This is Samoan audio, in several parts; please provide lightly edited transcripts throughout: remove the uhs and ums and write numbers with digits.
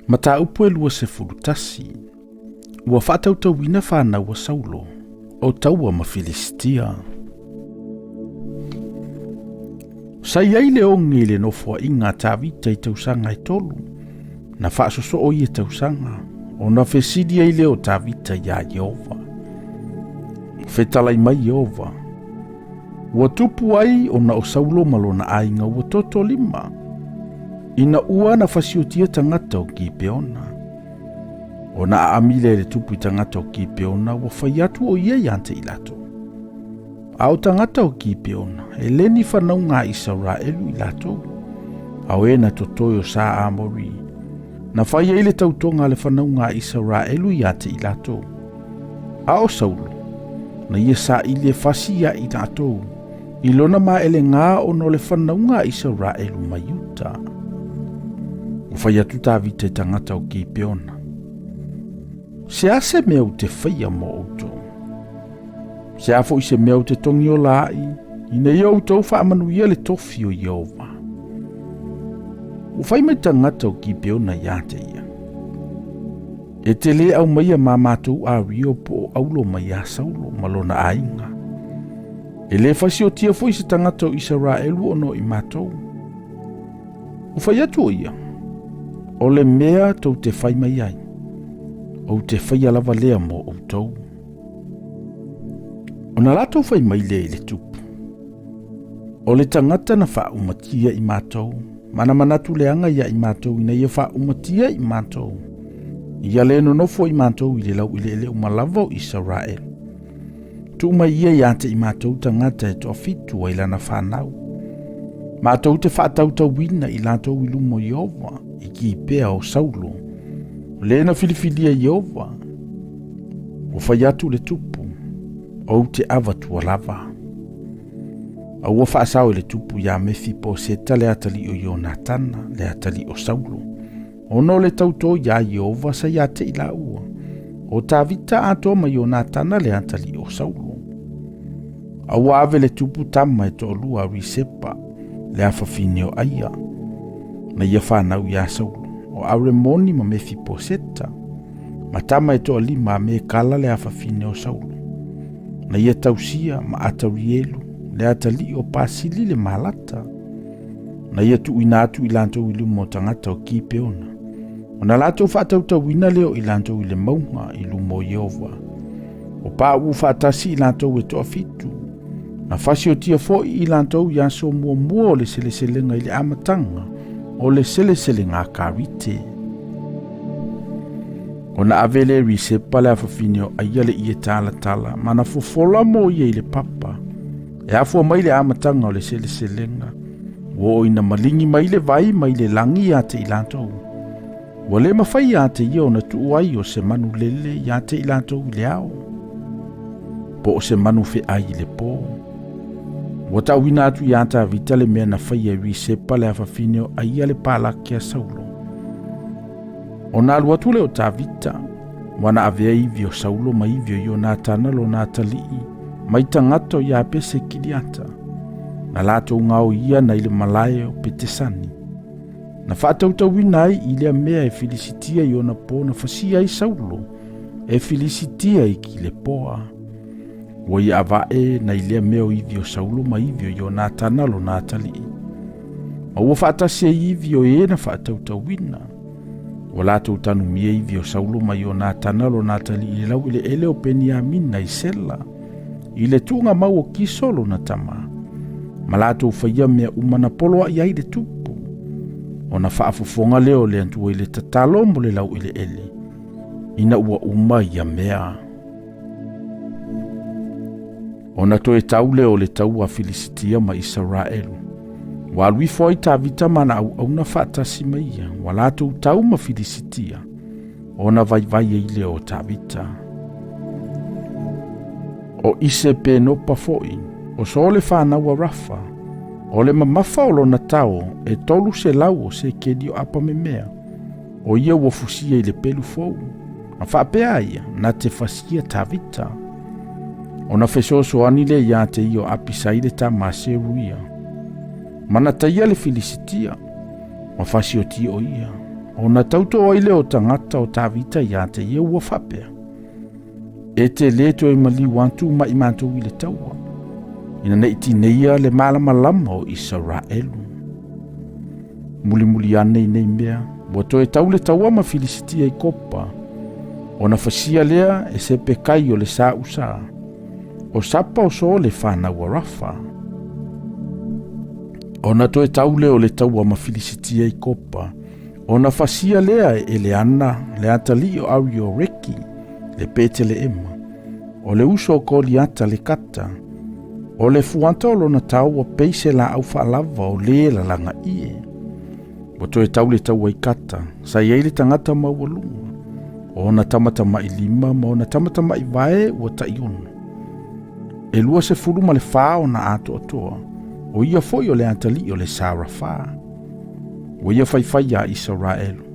Mataupu e 21. Ua faatautauina fanau a Saulo, o taua ma Filisitia. Sa i ai le oge i le nofoaiga a Tavita i tausaga e tolu, na faasosoo ia tausaga, ona fesili ai lea o Tavita iā Ieova. Fetalai mai Ieova, Ua tupu ai ona o Saulo ma lona aiga ua toto lima, ina ua na fasiotia tagata o Gipeona. Ona aami lea i le tupu i tagata o Gipeona ua fai atu o ia ia te i latou. A o tagata o Gipeona, e le ni fanauga a Isaraelu i latou, a o e na totoe o sa Amori, na fai ai le tautoga a le fanauga a Isaraelu ia te i latou. A o Saulo, na ia saili e fasi ia i latou, i lona maelegā ona o le fanauga a Isaraelu mai uta. Ua fai atu Tavita i tagata o Gipeona, Se a se mea ou te faia mo outou? Se a foi se mea ou te togiola ai, ina ia outou faamanuia le tofi o Ieova? Ua fai mai tagata o Gipeona iā te ia, E te lē aumaia ma matou ario po o aulo mai iā Saulo ma lona aiga. E lē fasiotia foi se tagata o Isaraelu ona o i matou. Ua fai atu o ia, O le mea tou te fai mai ai, ou te faia lava lea mo outou. Ona latou fai mai lea i le tupu, O le tagata na faaumatia i matou, ma na manatu leaga ia i matou ina ia faaumatia i matou, ia le nonofo i matou i le laueleele uma lava o Isaraelu. Tuu mai ia ia te i matou tagata e toafitu ai lana fanau. Matou te faatautauina i latou i luma o Ieova, i Gibea o Saulo, le na filifilia Ieova. Ua fai atu le tupu, ou te avatua lava. A ua faasao i le tupu iā Mefiposeta le atalii o Ionatana, le atalii o Saulo, ona o le tautō iā Ieova sa iā te i laua, o Tavita atoa ma Ionatana le atalii o Saulo. A ua ave le tupu tama e toalua a Risepa, le afafine o Aia, na ia fanau iā Saulo, o Aremoni ma Mefiposeta, ma tama e toalima a Mekala le afafine o Saulo, na ia tausia ma Atarielu le atalii o Pasili le Malata, na ia tuuina atu i latou i luma o tagata o Kipeona, ona latou faatautauina lea o i latou i le mauga i luma o Ieova. O pauu faatasi i latou e toafitu, na fasiotia foi i latou i aso muamua o le seleselega i le amataga o le seleselega a Karite. Ona ave lea e Risepa le afafine o Aia le ie talatala ma na fofola mo ia i le papa. E afua mai le amataga o le seleselega, ua oo ina maligi mai le vai mai le lagi ia te i latou. Ua le mafai ia te ia ona tuu ai o se manu lele ia te i latou i le ao, po o se manu feai i le pō. Ua tauina atu iā Tavita le mea na faia e Risepa le afafine o Aia le palaki a Saulo. Ona alu atu lea o Tavita, ua na avea ivi o Saulo ma ivi o Ionatana lona atalii, mai tagata o Iapese Kiliata, na latou gaoia nai le malae o Petesani. Na faatautauina ai i lea mea e Filisitia i ona po na fasia ai Saulo e Filisitia i Kilepoa. Ua ia avae nai lea mea o ivi o Saulo ma ivi o Ionatana lona atalii. Ma ua faatasi ai ivi o e na faatautauina. Ua latou tanumia ivi o Saulo ma Ionatana lona atalii i le laueleele o Peniamina i Sela, i le tuuga mau o Kiso lona tama, ma latou faia mea uma na poloai ai le tupu. Ona faafofoga lea o le Atua i le tatalo mo le laueleele, ina ua uma ia mea. Ona toe tau lea o le taua a Filisitia ma Isaraelu. Ua alu ifo ai Tavita ma ana auauna faatasi ma ia, ua latou tau ma Filisitia, ona vaivai ai lea o Tavita. O Isepenopa foi, o so le fanau a Rafa, o le mamafa o lona tao e 300 o sekeli o apamemea, o ia ua fusia i le pelu fou. Na faapea ia, na te fasia Tavita. Ona fesoasoani lea ia te ia o Apisai le tama a Seruia. Ma na taia le Filisitia, ma fasioti o ia. Ona tautoo ai lea o tagata o Tavita ia te ia ua faapea, E te lē toe maliu atu ma i matou i le taua, ina ne i tineia le malamalama o Isaraelu. Mulimuli ane i nei mea, ua toe tau le taua ma Filisitia i Kopa, ona fasia lea e Sepekai o le sa Usa, o Sapa o So le fanau a Rafa. Ona toe tau lea o le taua ma Filisitia i Kopa, ona fasia lea e Eleana le atalii o Arioreki le Peteleema, o le uso o Koliata le Kata, o le fuata o lona tao ua pei se laau faalava o lē lalagaie. Ua toe tau le taua i Kata, sa i ai le tagata maualuga, o ona tamatamailima ma ona tamatamaivae ua taiono. E 24 ona atoatoa, o ia foi o le atalii o le sa Rafa. Ua ia faifai iā Isaraelu.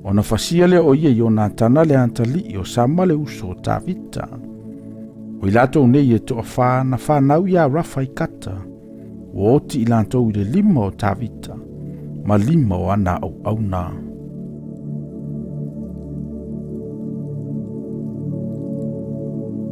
Ona fasia lea o ia Ionatana le atalii o Sama le uso o Tavita. O i latou nei e toafa na fanau iā Rafa i Kata, ua oti i latou i le lima o Tavita, ma lima o ana auauna.